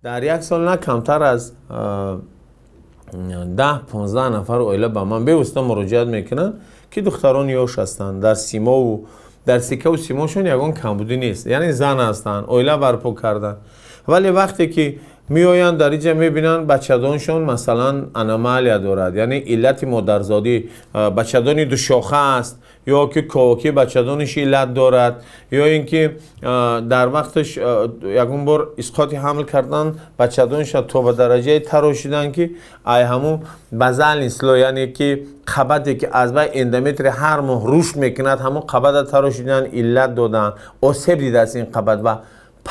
Дар як сол на камтар аз 10-15 нафар оила ба ман бевосита муроҷиат мекунанд, ки духтарони ёш ҳастанд, дар симову дар сикаву симошон ягон камбудӣ нест, яъне зан ҳастанд, оила барпо карданд, вале вақте ки меоянд дар инҷа мебинанд, бачадоншон масалан аномалия дорад, яъне иллати модарзодӣ, бачадони душоха аст ё ки ковокии бачадониш иллат дорад, ё ин ки дар вақташ ягон бор исқоти ҳамл кардан, бачадониша то ба дараҷае тарошиданд, ки ай ҳамун базальный слой, яъне ки қабате ки аз вай эндометри ҳар моҳ рушд мекунад, ҳамун қабата тарошидан, иллат доданд, осеб дидааст ин қабат ва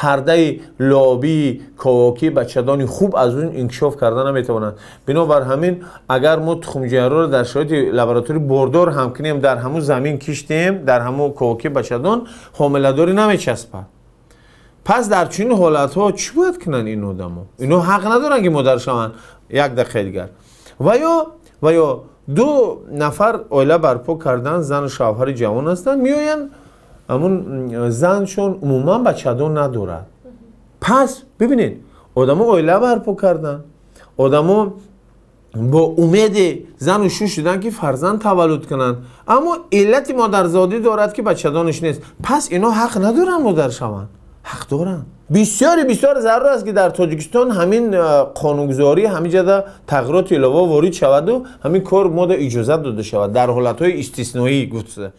пардаи лобии ковокии бачадони хуб аз он инкишоф карда наметавонанд. Бинобар ҳамин, агар мо тухмҷайроро дар шароити лабораторӣ бордор ҳам кунем, дар ҳамун замин киштем, дар ҳамун ковокии бачадон ҳомиладорӣ намечаспад. Пас дар чунин ҳолатҳо чӣ бояд кунанд ин одамо? Ино ҳақ надоранд, ки модар шаванд? Як дақиқаи дигар. Ва ё ду нафар оила барпо кардан, зану шавҳари ҷавон ҳастанд, меоянд, ҳамун заншон умуман бачадон надорад. Пас бибинед, одамо оила барпо карданд, одамо бо умеди зану шу шуданд, ки фарзанд таваллуд кунанд, аммо иллати модарзодӣ дорад, ки бачадонаш нест. Пас ино ҳақ надоранд модар шаванд? Ҳақ доранд. Бисёри бисёр зарур аст, ки дар Тоҷикистон ҳамин қонунгузорӣ, ҳамин ҷада тағйироти илова ворид шаваду ҳамин кор мода иҷозат дода шавад дар ҳолатҳои истисноӣ гуфта.